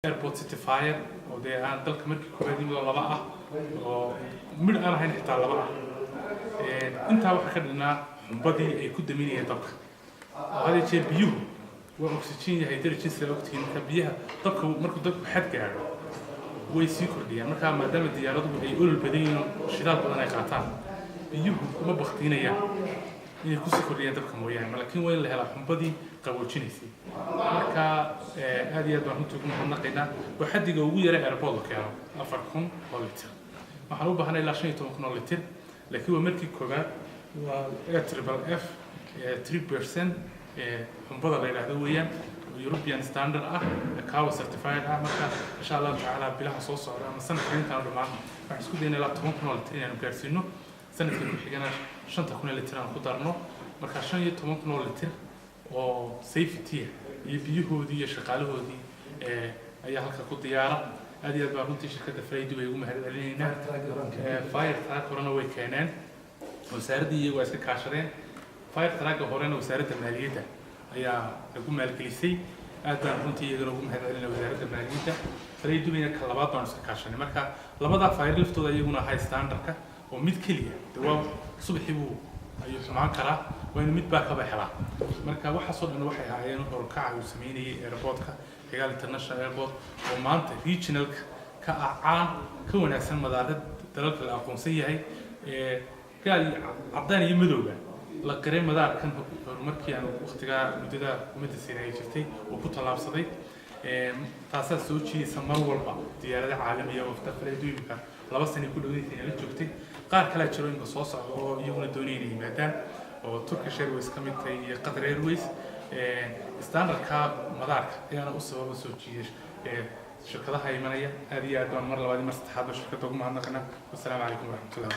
Airport City Fire oo dee aan dalka markii koowaad yimid oo laba ah, oo midh aan ahayn xitaa laba ah. Intaa waxaa ka dhinaa xumbadii ay ku daminayeen dabka, oo had iyo jeer biyuhu waa oxygen yahay hydrogen, sida ogtihiin. Marka biyaha dabka, markuu dabku xad gaadho, way sii kordhiyaan. Marka maadaama diyaaraduhu ay olol badan yihiin oo shidaal badan ay qaataan, biyuhu ma baktiinayaan, inay kusii kordhiyaan dabka mooyaane. Laakiin waa in la helaa xumbadii qaboojinaysay. Marka aad iyo aad baan runtii ugu mahadnaqaynaa. Waa xaddiga ugu yara airport la keeno, 4000 oo litir. Waxaan u baahanay ilaa 15,000 oo litir, laakiin waa markii koowaad. Waa A triple F 3% xumbada la yidhaahdo weeyaan, oo European standard ah, ICAO certified ah. Marka insha Allahu tacaala bilaha soo socda ama sanadka intaan dhammaan waxaan isku daynaa ilaa 10,000 oo litir inaanu gaarsiino. Sanadka ku xigana 5000 oo litir aan ku darno. Marka 15,000 oo litir oo safety iyo biyahoodii iyo shaqaalahoodii ayaa halka ku diyaara. Aad iyo aad baan runtii shirkadda Flydubai ugu mahad celinaynaa. Fire truck horena way keeneen, wasaaraddii iyagu waa iska kaashadeen. Fire trucka horena Wasaaradda Maaliyadda ayaa lagu maalgelisay. Aad baan runtii iyagana ugu mahad celinay Wasaaradda Maaliyadda. Flydubaina ka labaad baanu iska kaashanay. Marka labadaa fire laftooda iyaguna high standardka, oo mid keliya de waa subaxii buu ayuu xumaan karaa, waa inu mid baa kaba helaa. Marka waxaasoo dhan waxay ahaayeen horukaca uu sameynayay airportka Cigaal International Airport, oo maanta regionalka ka ah caan ka wanaagsan madaarad dalalka la aqoonsan yahay ee gaal iyo caddaan iyo madowga la qiray. Madaarkan horumarkii aan waqtigaa muddada hukuumadda Siinaaya jirtay uu ku tallaabsaday, taasaa soo jiidaysa mar walba diyaarada caalamiya oo Flydubai imika 2 sano ku dhaweynaysa la joogtay. Qaar kalea jiro imika soo socda oo iyaguna doonaya inay yimaadaan, oo Turkish Airways ka mid tahay iyo Qatar Airways. Standardka madaarka ayaana u sababa soo jiiday shirkadaha imanaya. Aad iyo aad baan mar labaad iyo mar saddexaadba shirkadda ugu mahadnaqana. Wasalaamu calaykum waraxmatullah.